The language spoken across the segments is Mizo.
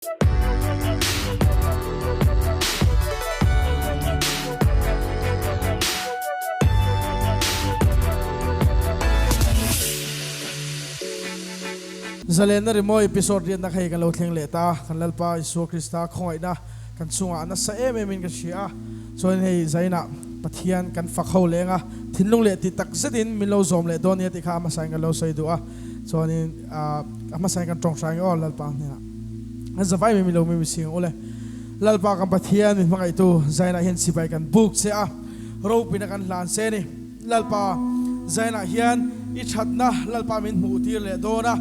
Zalenna rimawi episode riatna kha hei kan lo thleng leh ta, kan Lalpa Isua Krista khawngaihna kan chungah a nasa em em in ka hria a, chuanin hei zainah Pathian kan fak ho leng a, thinlung leh ti tak zetin min lo zawm leh dawn nia tih kha a hmasain kan lo sawi duh a, chuanin a hmasain kan tawngtai ang aw Lalpa hnenah kan zavai mai milo mi sing ang ule. Lalpa kan Pathian min hmangaihtu zainah hian sipai kan buk che a, ropina kan hlan se ni. Lalpa zainah hian i thatna Lalpa min hmuh tir leh dawn a,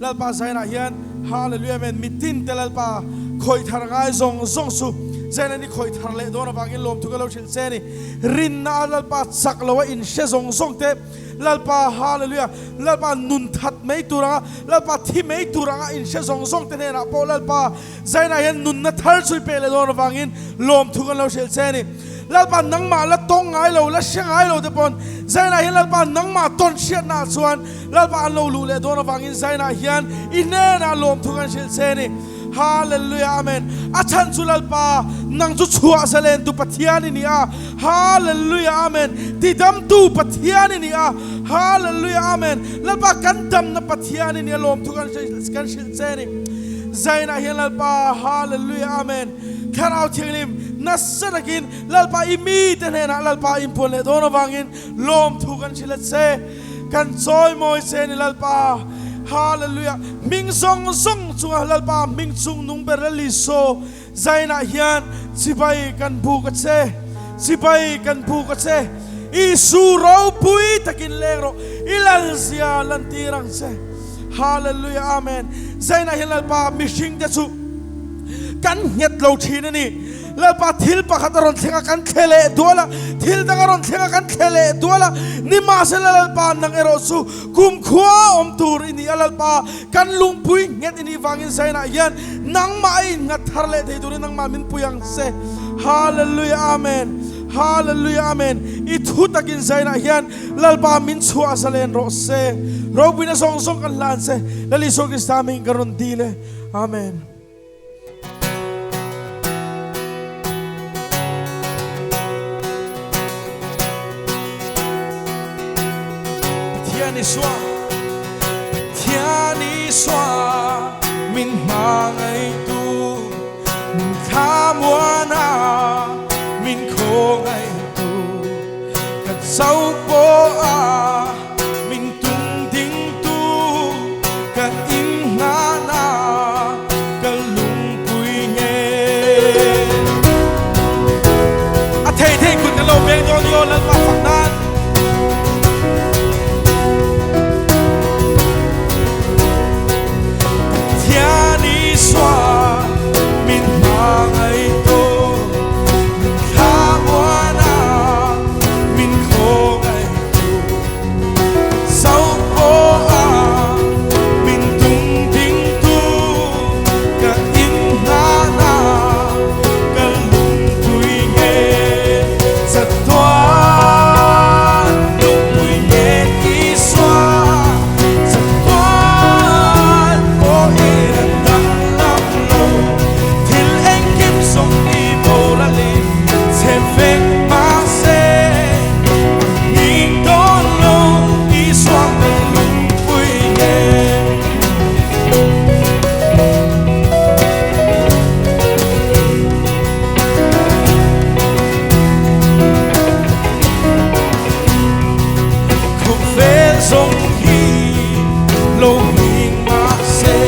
Lalpa zainah hian Hallelujah Amen mitin te Lalpa khawih thar ngai zawng zawng chu zainah ni khawih thar leh dawn avangin lawmthu ka lo hrilh che ni. Rinna a Lalpa chak lo a inhre zawng zawng te Lalpa Hallelujah Lalpa nun that mai tur anga Lalpa thi mai tur anga inhre zawng zawng te hnenah pawh Lalpa Zainah hian nunna thar chu i pek leh dawn avangin lawmthu kan lo hrilh che ni. Lalpa nangmah la tawng ngai lo, la hre ngai lo te pawn Zainah hian Lalpa nangmah tawn hriatnaah chuan Lalpa an lo luh leh dawn avangin Zainah hian i hnenah lawmthu kan hrilh che ni. Hallelujah Amen. A chhan chu Lalpa nang chu chhuah zalen tu Pathian i ni a. Hallelujah Amen. Tidamtu Pathian i ni a. Hallelujah Amen. Lalpa kan damna Pathian i ni a lawmthu kan hrilh che ni. Zainah hian Lalpa Hallelujah Amen. Thlarau Thianghlim nasa takin Lalpa i mite hnenah Lalpa inpuan leh dawn avangin lawmthu kan hrilh a che. Kan chawimawi che ni Lalpa. Hallelujah. Hming zawng zawng chunga Lalpa hming chung nung ber Lal Iso Zainah hian chibai kan buk a che. Chibai kan buk a che. Isu ropui takin leng rawh. I lalzia lantir ang che. Hallelujah Amen. Zainah hian Lalpa mihring te chu kan nghet lo thin a ni. Lalpa thil pakhat a rawn thleng a kan thle leh dual a, thil dang a rawn thleng a kan thle leh dual a. Nimahsela Lalpa nang erawh chu kumkhua awm tur i ni a Lalpa kan lungpui nghet i nih vangin Zainah hian nangmah a innghat thar leh thei turin nangmah min pui ang che. Hallelujah Amen. Hallelujah Amen. I thu takin Zainah hian Lalpa min chhuah zalen rawh se. Ropuina zawng zawng kan hlan che. Lal Isua Krista hming ka rawn dil e. Amen. Pathian Isua, Pathian Isua, min hmangaihtu, min thlamuana, min khawngaihtu. Ka chau pawh a min tung dingtu, ka innghan a ka lungpui nge. A thei thei kut ka lo beng dawn i aw Lalpa fak nan. Pathian Isua min hmangaihtu, min thlamuan a min khawngaihtu. Zau pawh a min tung dingtu, ka innghan a ka lungpui nge. Chatuan lungpui nge Isua, chatuan pawhin a danglam lo. Thil engkim zawng i boral in che vek mahse ning dawn lo Isua kan lungpui nge. Khawvel zawng hi lo hming mahse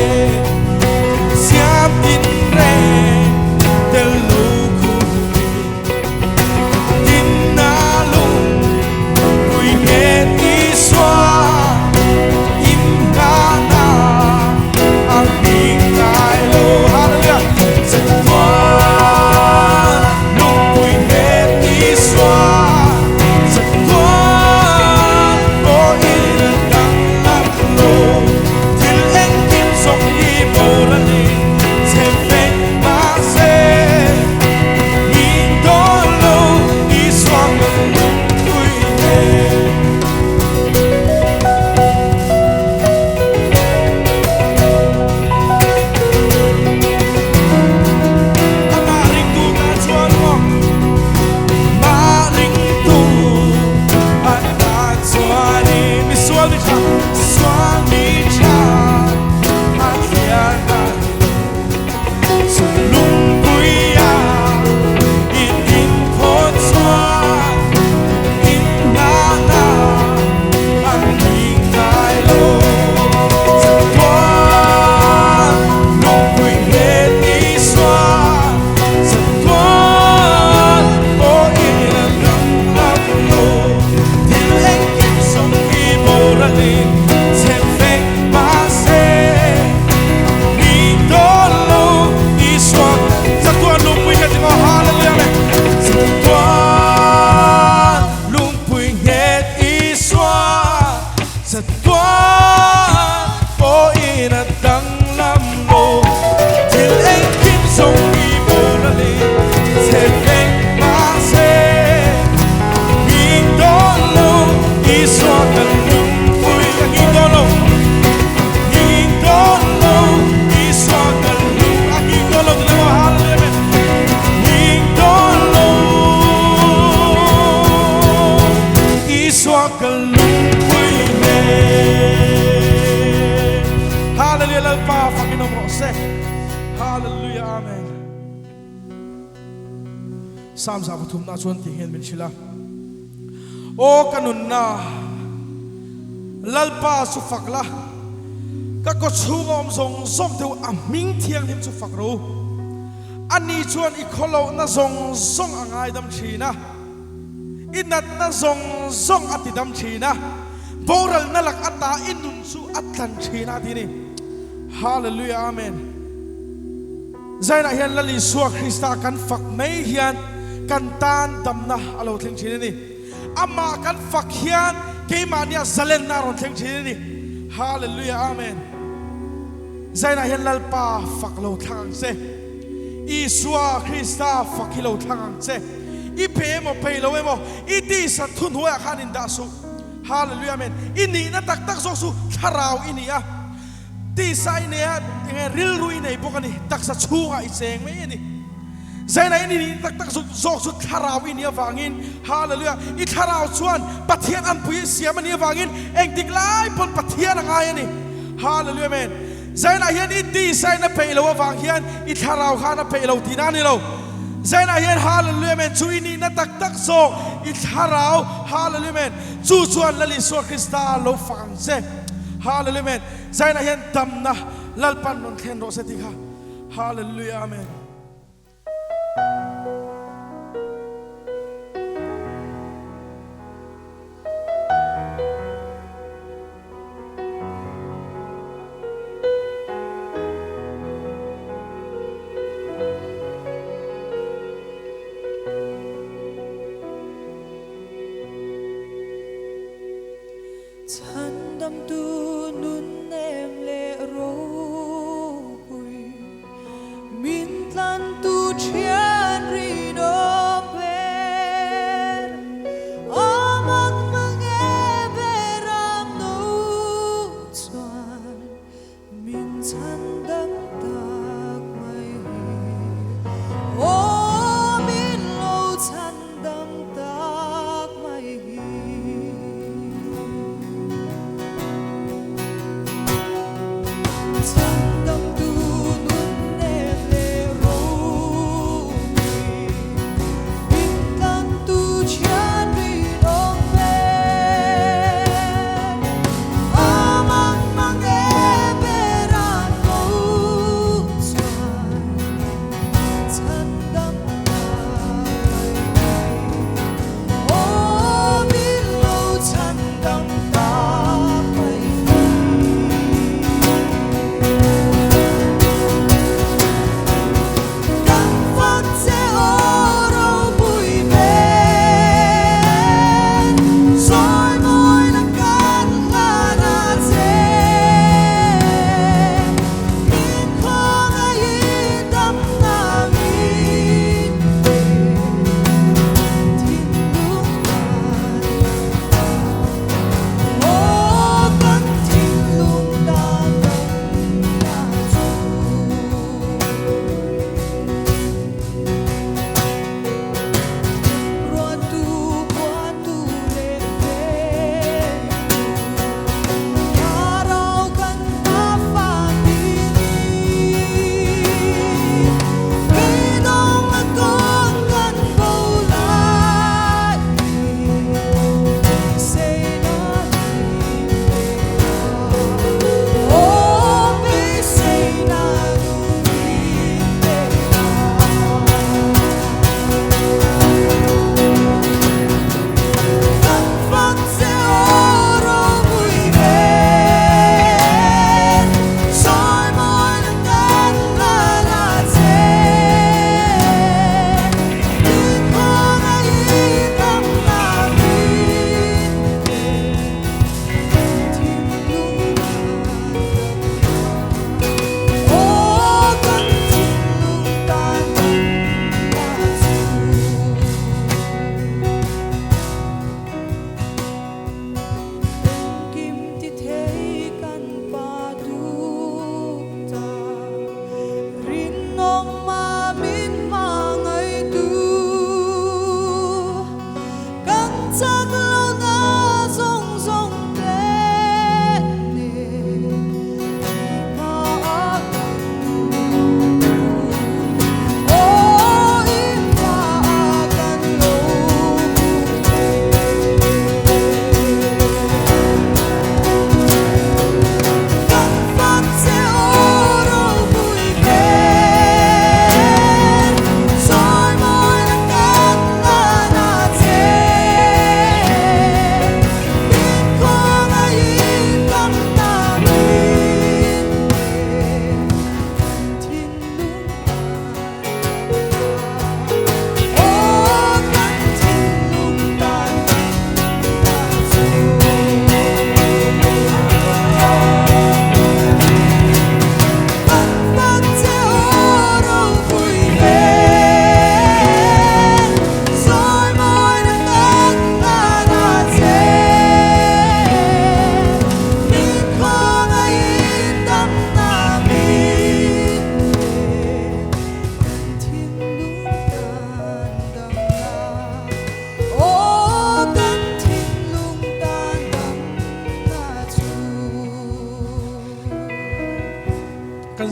siam tin reng tel lo khurin Dinna lung pui ngen Isua inngahna a hming ngai lo. Hallelujah! Chatuan lungpui ngen Isua, chatuan pawhin a danglam lo. Thil engkim zawng hi boral in che ve. Hallelujah Amen. Psalm 103 na chuan ti hian min hrilh a, Aw ka nunna, Lalpa chu fak la, ka kawchhunga awm zawng zawng te u a hming thianghlim chu fak rawh u. Ani chuan i khawlohna zawng zawng a ngaidam thin a, i natna zawng zawng a tidam thin a, boralna lak ata i nun chu a tlan thin a ti a ni. Hallelujah Amen. Zainah hian Lal Isua Krista kan fak mai hian kan tan damna a lo thleng thin a ni. Amah kan fak hian keimahnia zalenna a rawn thleng thin a ni. Hallelujah Amen. Zainah hian Lalpa fak lo thlang ang che. Isua Krista fak hi lo thlang ang che. I pe emaw pe lo emaw i tisa thuhnuaiah khan indah suh. Hallelujah Amen. I nihna tak tak zawk chu thlarau i ni a. Tisa i nei a, enge rilru i nei bawk a ni. Taksa chhungah i cheng mai a ni. Zaina i nihna tak tak zawk chu thlarau i nih avangin, Hallelujah, i thlarau chuan Pathian anpui i siam a nih avangin engtik lai pawn Pathian a ngai a ni. Hallelujah, Amen. Zaina hian i tisa in a peih lo avang hian i thlarau khan a peih lo tihna a ni lo. Zaina hian Hallelujah, Amen, chu i nihna tak tak zawk i thlarau, Hallelujah, Amen, chu chuan Lal Isua Krista lo fak ang che. Hallelujah, Amen. Zaina hian damna Lalpan rawn thlen rawh se tih kha. Hallelujah, Amen. Chhandamtu nun nem leh ropui, min tlantu thian rinawm ber, amak mange beram no chuan min chhandam tak mai hi. Aw min lo chhandam tak mai hi. Chhandamtu nun nem leh ropui.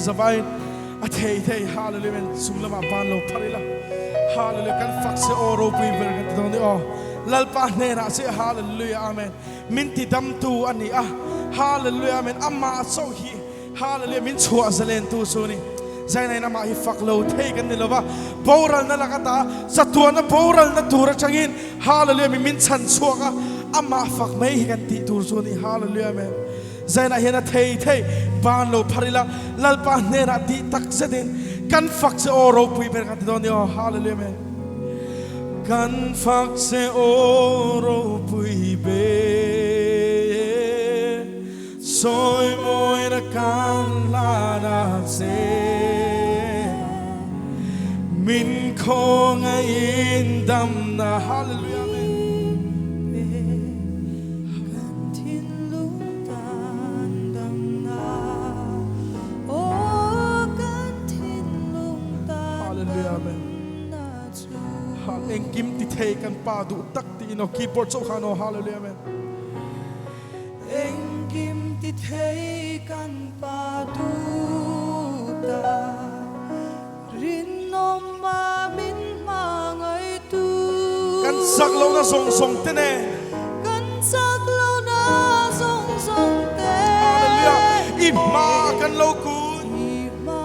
zavaiin a thei thei Hallelujah Amen chung lamah ban lo phar ila Hallelujah kan fak che aw ropui ber kan ti dawn ni aw Lalpa hnenah che Hallelujah Amen min ti damtu a ni a Hallelujah Amen amah chauh hi Hallelujah min chhuah zalen tu chu ni Zainain amah hi fak lo thei kan ni lova boralna lak ata chatuana boralna tur atangin Hallelujah mi min chhan chhuak a amah fak mai hi kan tih tur chu ni Hallelujah Amen Zainah hian a thei thei ban lo phar ila Lalpa hnenah tih tak zetin kan fak che aw ropui ber kan ti dawn ni aw Hallelujah Amen Kan fak che aw ropui ber Sawi mawina kan hlan a che. Min khawngaihin damna Hallelujah Amen. Pe kan thinlung tan damna Aw kan thinlung tan Hallelujah Amen. damna chu. Engkim ti thei kan pa duh tak tiin aw keyboard chauh khan aw Hallelujah Amen. Engkim ti thei kan pa duta rinawm a min hmangaitu. Kan chak lohna zawng zawng te nen. Kan chak lohna zawng zawng te. Hallelujah! I hma kan lo kun. I hma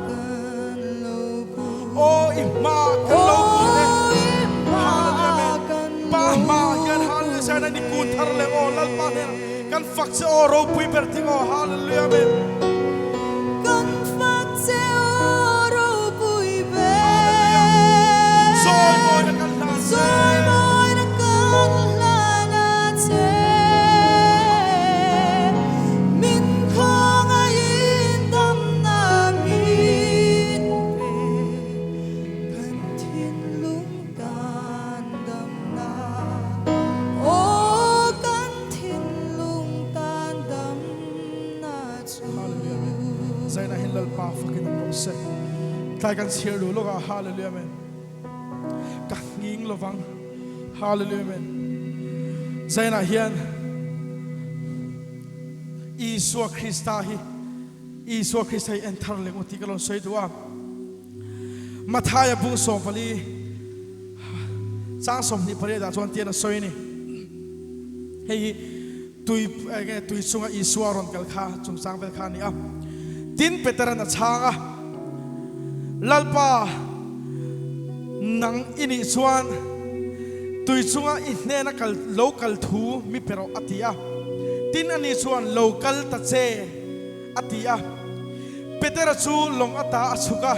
kan lo kun. Aw i hma kan lo kun e. Aw i hma Hallelujah! kan Pa lo hma hian Hallelujah Zion an i kun thar leh aw Lalpa hnenah kan fak che aw ropui ber thing aw Hallelujah Amen. Kan fak che aw ropui ber. Hallelujah Zawi mawina kan hlan che. Zawi mawina kan hlan a che. Min khawngaihin damna min pe. Kan thinlung Tan damna, aw kan thinlung tan damna chu. Hallelujah Amen. Zaina hin Lalpa fakin an rawh se. Tlai kan chhiar lu lawk a Hallelujah Amen. Ka hnging lovang Hallelujah Amen. Zaina hian Isua Krista hi Isua Krista hi en thar leng u tih ka rawn sawi duh a. Mathaia bung 14 chang 28 ah chuan tian a sawi a ni. Hei hi tui enge tui chunga Isua rawn kal kha chungchang vel kha a ni a. Tin Peteran a chhang a, Lalpa, nang i nih chuan tui chunga i hnena kal lo kal thu mi pe rawh a ti a. Tin ani chuan lo kal ta che. A ti a. Petera chu lawng ata a chhuk a,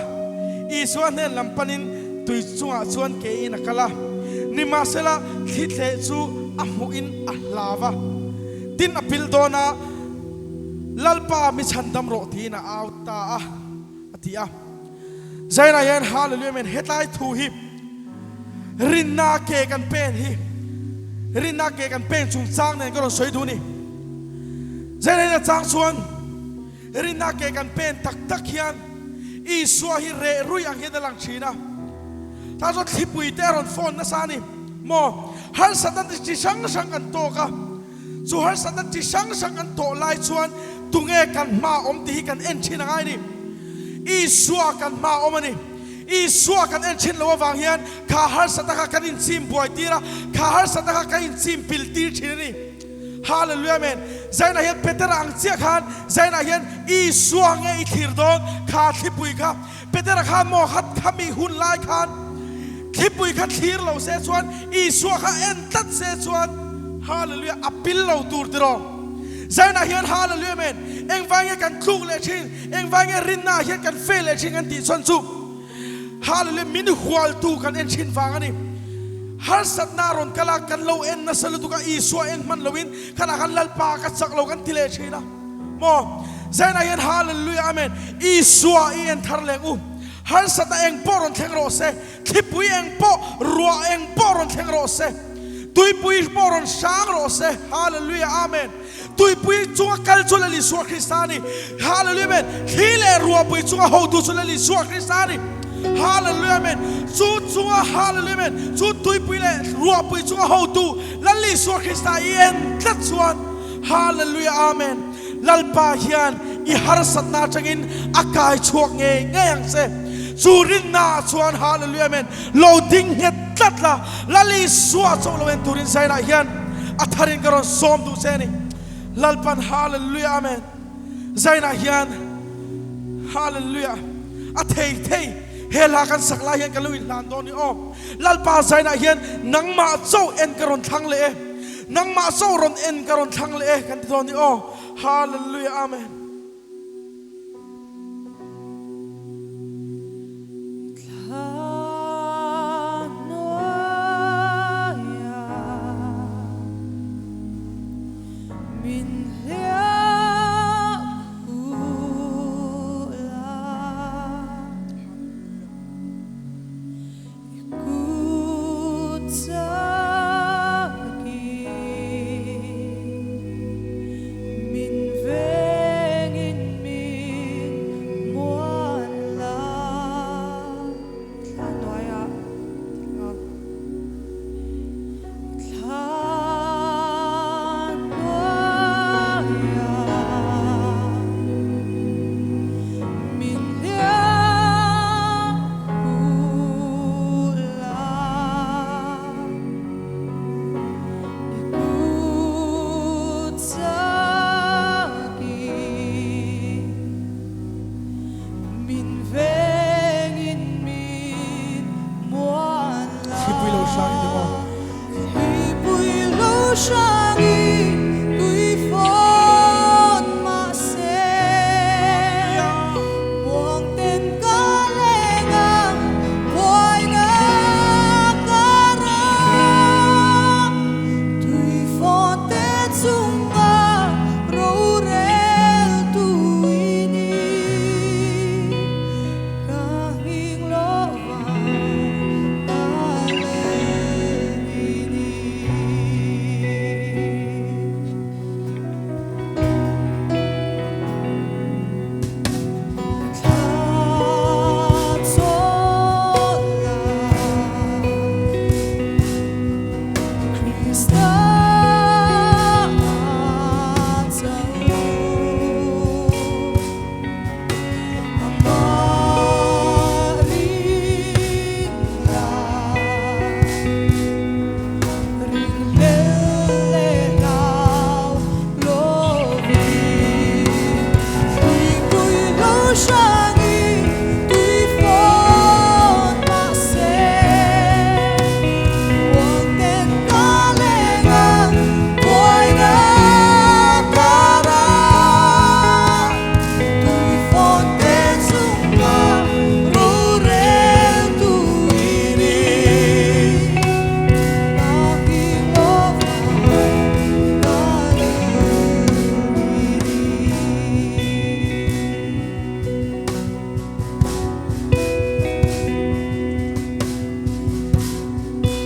Isua hnen lam panin tui chungah chuan kein a kal a. Nimahsela, thli thleh chu a hmuhin a hlau a, tin a pil dawn a, Lalpa, mi chhandam rawh tiin a au ta a, a ti a. Zainah hian Hallelujah men hetlai thu hi rinna ke kan pen hi rinna ke kan pen chungchang nen ka rawn sawi duh a ni. Zainah hian a chang chuan rinna ke kan pen tak tak hian Isua hi reh rui ang hian a lang thin a. Tah chuan thlipui te a rawn phone nasa a ni maw? Harsatna chi hrang hrang kan tawk a. Chu harsatna chi hrang hrang an tawh lai chuan tunge kan hma awm tih hi kan en thin a ngai ni. Isua kan hma awm a ni. Isua kan en thin lo avang hian kha harsatna kha kan inchim buai tir a, kha harsatna kha kan inchim pil tir thin a ni. Hallelujah Amen. Zainah hian Petera ang chiah khan Zainah hian Isua nge i thlir dawn kha thlipui kha Petera khan maw khat khami hun lai khan thlipui kha thlir lo se chuan Isua kha en tlat se chuan Hallelujah a pil lo tur tiraw. Zainah hian Hallelujah Amen engvai nge kan tluk leh thin engvai nge rinna ah hian kan fail leh thin kan tih chuan chu Hallelujah min hualtu kan en thin vang a ni. Harsatna a rawn kal a kan lo en nasa lutuk a Isua en hman loin khanah khan Lalpa ka chak lo kan ti leh thin a. Maw? Zainah hian Hallelujah Amen Isua i en thar leng u. Harsatna eng pawh rawn thleng rawh se, thlipui eng pawh, ruah eng pawh rawn thleng rawh se, tuipui pawh rawn hrang rawh se. Hallelujah Amen Tuipui chunga kal chu Lal Isua Krista a ni. Hallelujah Amen Thli leh ruahpui chunga hotu chu Lal Isua Krista a ni. Hallelujah Amen Chu chunga Hallelujah Amen Chu tuipui leh ruahpui chunga hotu Lal Isua Krista i en tlat chuan Hallelujah Amen Lalpa hian I harsatna atangin a kai chhuak ngei ngei ang che. Chu rinna ah chuan Hallelujah Amen lo ding nghet tlat la, Lal Isua chauh lo en turin Zainah hian a tharin ka rawn sawm duh che a ni. Lalpan Hallelujah Amen Zainah hian Hallelujah a thei thei he hla kan sak lai hian ka lo inhlan dawn ni aw. Lalpa Zainah hian nangmah chauh en ka rawn thlang leh e, nangmah chauh rawn en ka rawn thlang leh e kan ti dawn ni aw. Hallelujah Amen. Thlipui lo hrang in maw?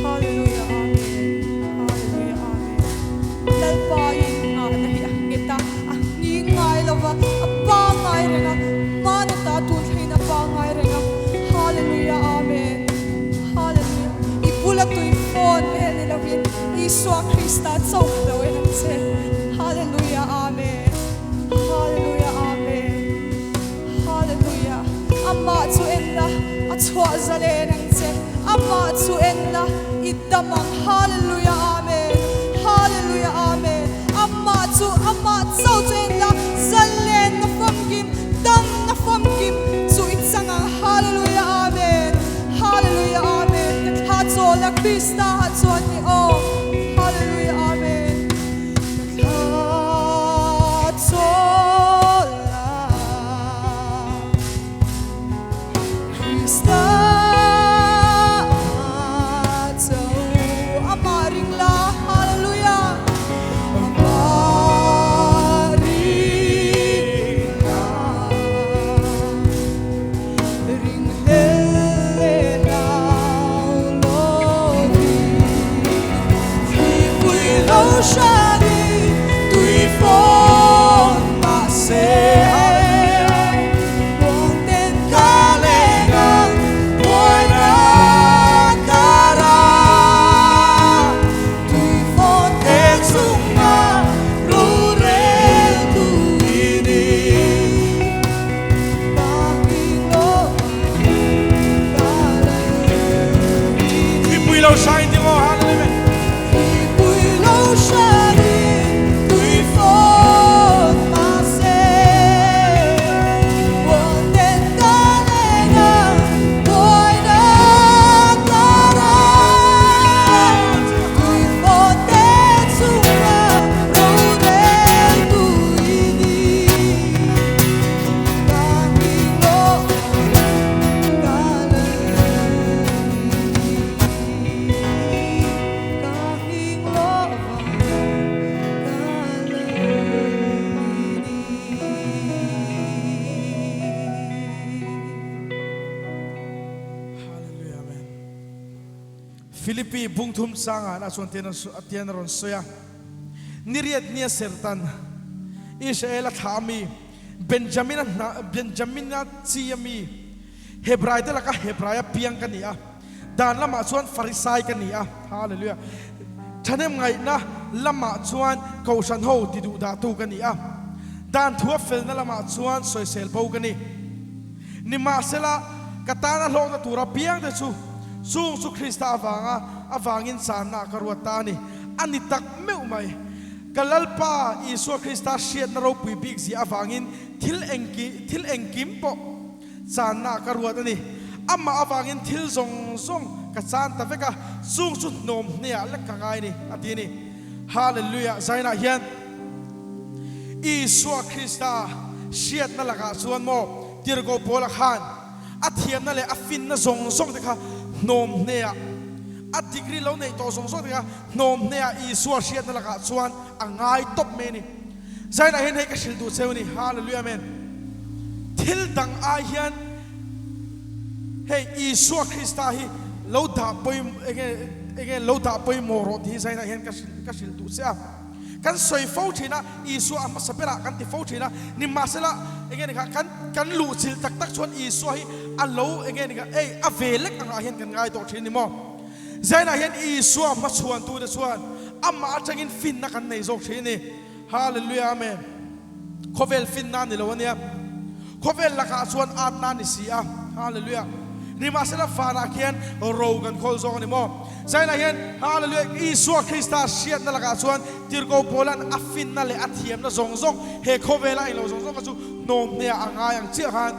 Hallelujah Amen Hallelujah Amen Lalpa in nghahna hi a nghet a, a nghing ngai lo va, a pangngai reng a, hmana ta tun thlengin a pangngai reng a Hallelujah Amen Hallelujah I bula tui phone vel ni lovin Isua Krista chauh lo en ang che Hallelujah Amen Hallelujah Amen Hallelujah! Amah chu en la, a chhuah zalen ang che. Amah chu en la, i dam ang. Hallelujah! Amen! Hallelujah! Amen! Amah chu, amah chauh chu en la, zalen na famkim, dam na famkim chu i chang ang. Hallelujah! Amen! Hallelujah! Amen! Ka thla chawl la Krista ah chuan ni aw. Hallelujah! Amen! Ka thla chawl lo hrain ding aw. Hallelujah. Thlipui lo hrain tui fawt mahse, muanten ka leng a, buaina kara. Tui fawt te chunga rorel tui ni. Ka hming lo ka lei ka hming lo ka lei ni. Hallelujah Amen. Philippi bungthum changah na chuan tian tian a rawn sawi a, Niriat nia sertan Israel a thlah ami Benjamina hna Benjamina chi ami Hebrai te laka Hebraia piang ka ni a, dan lamah chuan Farisai ka ni a. Hallelujah. Thahnem ngaihna lamah chuan Kohhran ho ti duh dahtu ka ni a, dan thua felna lamah chuan sawisel bo ka ni. Nimahsela, ka tana hlawkna tura piang te chu chung chu Krista avanga avangin channa ka ruat ta a ni. A ni tak meuh mai. Ka Lalpa Isua Krista hriatna ropui bik zia avangin thil engki thil engkim pawh channa ka ruat a ni. Amah avangin thil zawng zawng ka chan ta vek a, chung chu hnawm hneah lek ka ngai a ni, a ti a ni. Hallelujah! Zainah hian Isua Krista hriatna lakah chuan maw Tirhkoh Paula khan a thiamna leh a finna zawng zawng te kha hnawm hneah a degree lo neih tawh zawng zawng te kha Hnawm hneah Isua hriatna lakah chuan a ngai tawp mai a ni. Zainah hian hei ka hrilh duh cheu a ni. Hallelujah Amen. Thil dang ai hian hei Isua Krista hi lo dah pawi enge enge lo dah pawimawh rawh tih hi zainah hian ka hrilh ka hrilh duh che a. Kan sawi fo thin a, Isua a hmasa berah kan ti fo thin a, nimahsela enge ni kha kan kan luhchilh tak tak chuan Isua hi a lo enge ni kha ei a ve lek angah hian kan ngai tawh thin a ni maw? Zainah hian Isua hmachhuantute chuan amah atangin finna kan nei zawk thin a ni. Hallelujah Amen. Khawvel finna a ni lo ania. Khawvel lakah chuan atna a ni si a. Hallelujah. Nimahsela vanah khian ro kan khawl zawk a ni maw? Zainah hian Hallelujah Isua Krista hriatna lakah chuan Tirhkoh Paula'n a finna leh a thiamna zawng zawng he khawvela englo zawng zawng kha chu hnawm hneah a ngai ang chiah khan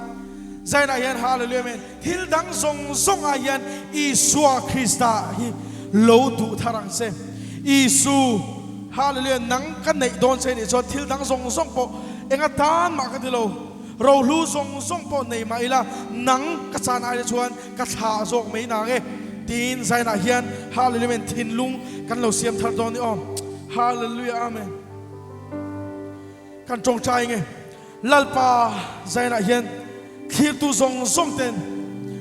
Zainah hian Hallelujah Amen. Thil dang zawng zawng ah hian Isua Krista hi lo duh thar ang che. Isu, Hallelujah, nang ka neih dawn che nih chuan thil dang zawng zawng pawh enga tan mah ka ti lo. Rohlu zawng zawng pawh nei mah ila nang ka chan ai te chuan ka thlah zawk mai nang e. Tiin Zainah hian Hallelujah men thinlung kan lo siam thar dawn ni aw. Hallelujah Amen. Kan tawngtai nge Lalpa Zainah hian thlirtu zawng zawng ten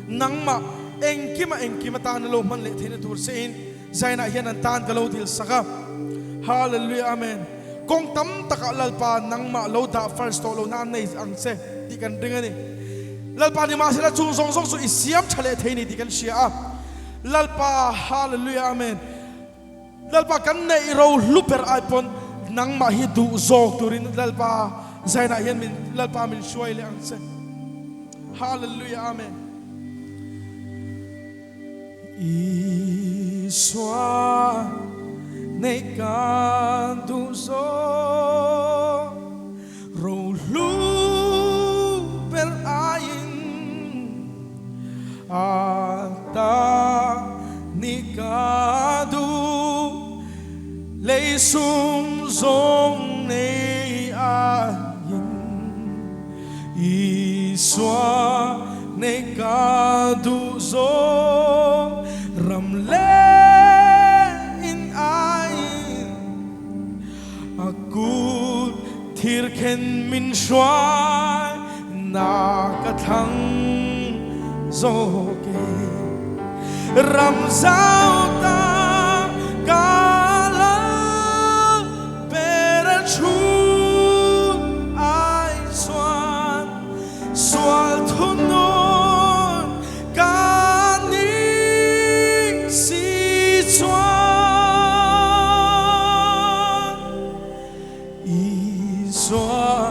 nangmah engkima engkim atan a lo hman leh theihna tur che in Zainah hian an tan ka lo dil sak a. Hallelujah Amen. Kawng tam takah Lalpa nangmah lo dah first tawh lohna an nei ang che tih kan ring a ni. Lalpa nimahsela chung zawng zawng chu i siam tha leh thei ni tih kan hria a. Lalpa Hallelujah Amen. Lalpa kan neih ro hlu ber ai pawn nangmah hi duh zawk turin Lalpa zainah hian min Lalpa min hruai leh ang che. Hallelujah Amen. Isua neih kan duh zawk ro hlu ber aiin A ta ni ka duh lei sum zawng nei ahin Isua nei ka duh zawng ram leh in aiin A kut thirkhen min hruai na ka thlang zawk e. Ram zau ta ka lal ber a chhun ai chuan sual thunun ka ning si chuan Isua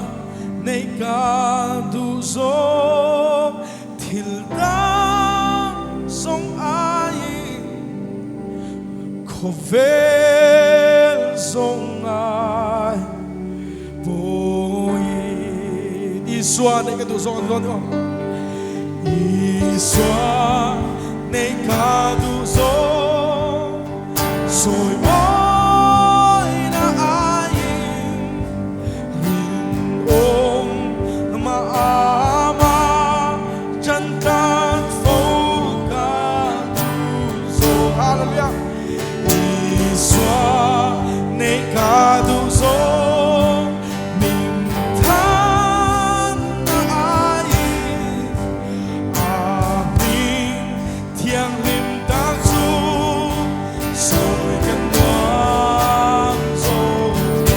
nei ka duh zawk thil dang zawng aiin. Khawvel zawng ngai pawhin Isua neih ka duh zawng a ni dawn aw. Isua neih ka duh zawng sawi mawina aiin rinawm mahama chan tlat fo ka duh zawng. Hallelujah! Isua nei ka duh zawng min thanna aiin a hming thianghlim tak chu sawi kan nuam zawk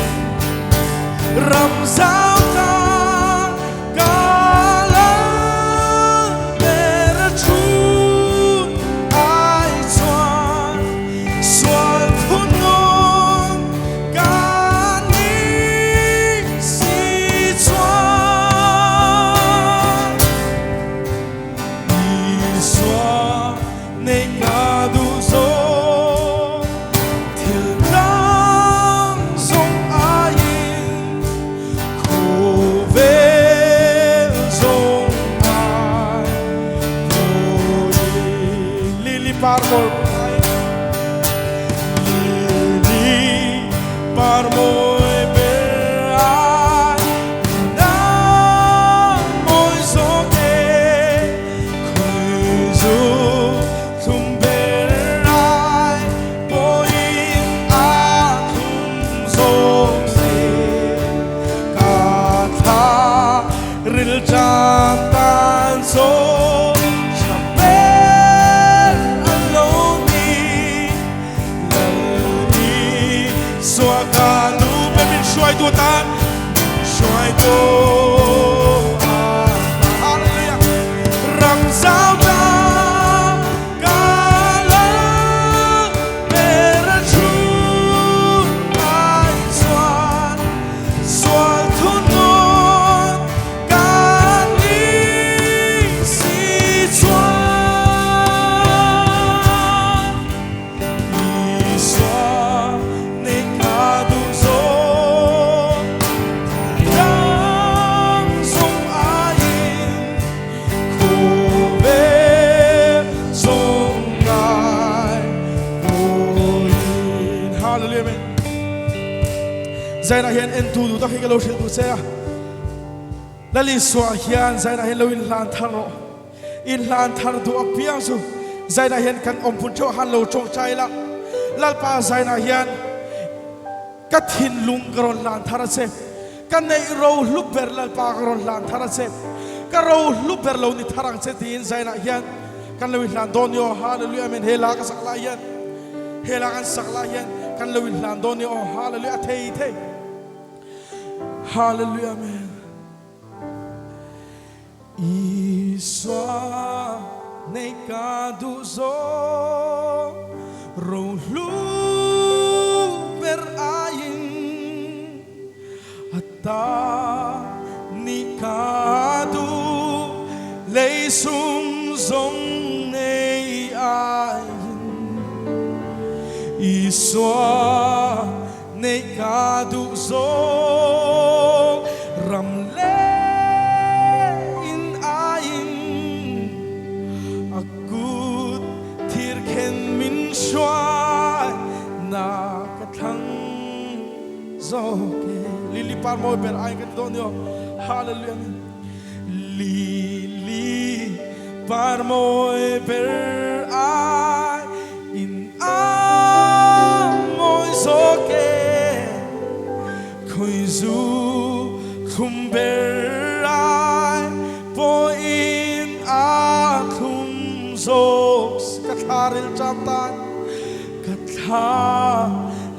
Ram zau tak ka lal ber a chhun ai chuan sual thunun ka ni si chuan Isua nei ka duh zawk thil dang zawng aiin khawvel zawng ai pawhin Lily par mawi ber ai Lily par mawi ber ai Nang mawi zawk e Khawi zu thlum ber ai pawhin a thlum zawk se. Ka thla ril chan tan zawk tha ber a lo ni. Lal Isua ka nu ber min hruaitu atan min hruaitu atan. Hallelujah! Ram zau ta ka lal ber a thu ai chuan sual thunun ka ni si chuan. Isua nei ka duh zawk dang zawng aiin khawvel zawng ngai pawhin. Hallelujah Amen. Zainah hian entu duh tak hi ka lo hrilh duh che a. Lal Isua hian zainah hian lo inhlan thar rawh. Inhlan thar duh apiang chu zainah hian kan awmhmun theuh han lo tawngtai ila. Lalpa zainah hian ka thinlung ka rawn hlan thar a che. Ka neih ro hlu ber Lalpa ka rawn hlan thar a che. Ka ro hlu ber lo ni thar ang che tiin zainah hian kan lo inhlan dawn ni aw. Hallelujah Amen. He hla ka sak lai hian he hla kan sak lai hian kan lo inhlan dawn ni aw. Hallelujah a thei thei. Hallelujah Amen. Isua nei ka duh zawk rohlu ber aiin a ta ni ka duh lei sum zawng nei aiin Isua Neih ka duh zawk ram leh in aiin a kut thir khen min hruai na ka thlang zawk e. Lily par mawi ber aiin ka ti dawn ni aw. Hallelujah Amen. Lily par mawi ber aiin A mawi zawk e, khawi zu thlum ber ai pawhin a thlum zawk si. Ka thla ril ṭam tan, ka thla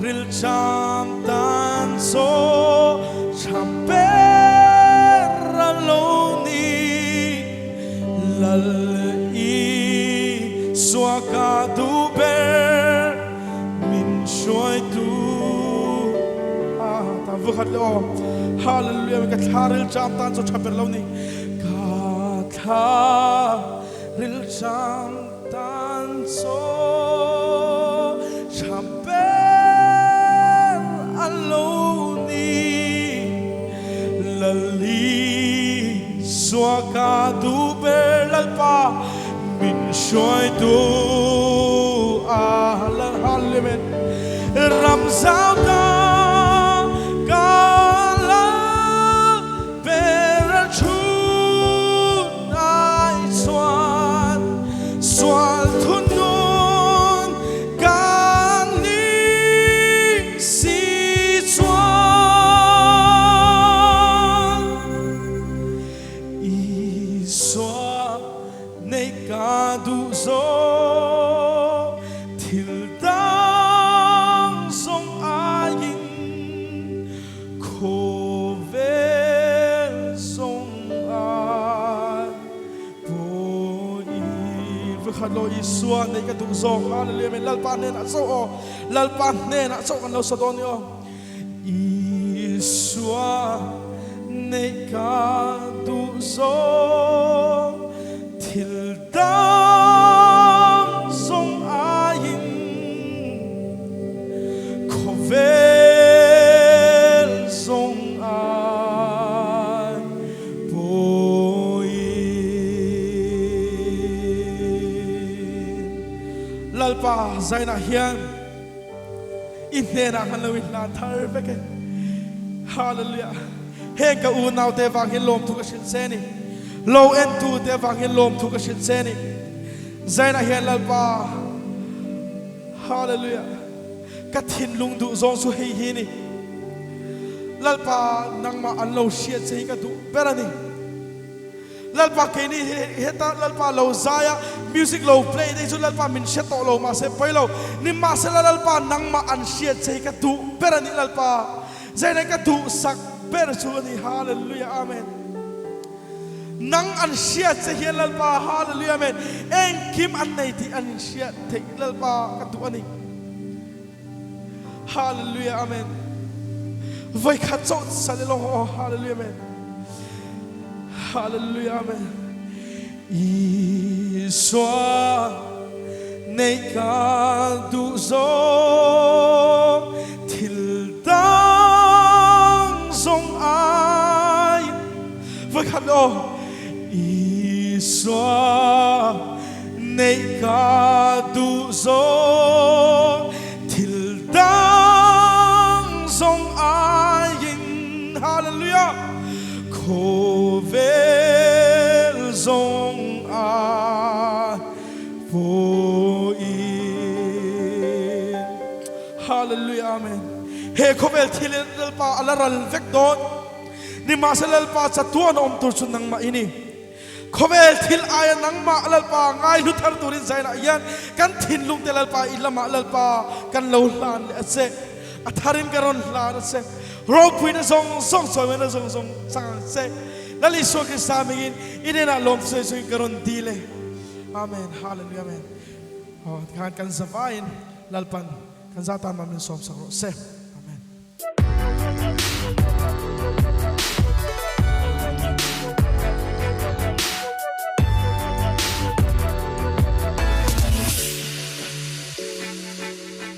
ril ṭam tan chaw ṭha ber a lo ni. Lal Isua ka duh ber min hruaitu a ta vukhat le aw Hallelujah ka thla ril ṭam tan chu ṭha ber lo ni ka thla ril ṭam tan chu ṭha lo ni. Lal Isua ka duh ber Lalpa min hruaitu a Lal Hallelujah Amen Ram zau ta ka lal ber a chhun ai chuan sual thunun kan ni si chuan Isua nei ka duh zawk thil dang zawng aiin Khawvel zawng ai pawhin Vekhat lo Isua nei ka duh zawk Hallelujah Amen Lalpa hnenah chauh aw Lalpa hnenah chauh kan lo sa dawn ni aw Isua nei ka duh zawk thil dang zawng aiin Khawvel zawng ai pawhin Lalpa zainah hian i hnenah kan lo i hlan thar vek e. Hallelujah. Heng ka unaute vang hian lawmthu ka hrilh che ni. Lo entute vang hian lawmthu ka hrilh che ni. Zainah hian Lalpa Hallelujah. Ka thinlung duh zawng chu hei hi ni. Lalpa nangmah an lo hriat che hi ka duh ber a ni. Lalpa keini heta Lalpa lo zai a music lo play te hi chu Lalpa min hre tawh lo mahse pawi lo. Nimahsela Lalpa nangmah an hriat che hi ka duh ber a ni Lalpa. Zainai ka duhsak ber chu a ni. Hallelujah. Amen. Nang an hriat che hian Lalpa, Hallelujah Amen, engkim an nei tih an inhriat theih Lalpa ka duh a ni. Hallelujah Amen. Voikhat chauh sal i lawng aw, Hallelujah Amen. Hallelujah Amen. Isua nei ka duh zawk thil dang zawng ai Vawikhat aw Isua neih ka duh zawk thil dang zawng aiin Hallelujah khawvel zawng ai pawhin Hallelujah Amen He khawvel thil in Lalpa a la ral vek dawn. Nimahsela Lalpa chatuan a awm tur chu nangmah i ni. Khawvel thil aia nangmah Lalpa ngaihlu thar turin zainah hian kan thinlung te Lalpa i lamah Lalpa kan lo hlan leh a che. A tharin ka rawn hlan a che. Ropuina zawng zawng chawimaina zawng zawng chang ang che. Lal Isua Krista hmingin i hnenah lawmthu sawi chungin ka rawn dil e. Amen. Hallelujah. Amen. Aw, tikhan kan zavaiin Lalpan kan zah tan mah min sawmsak rawh se.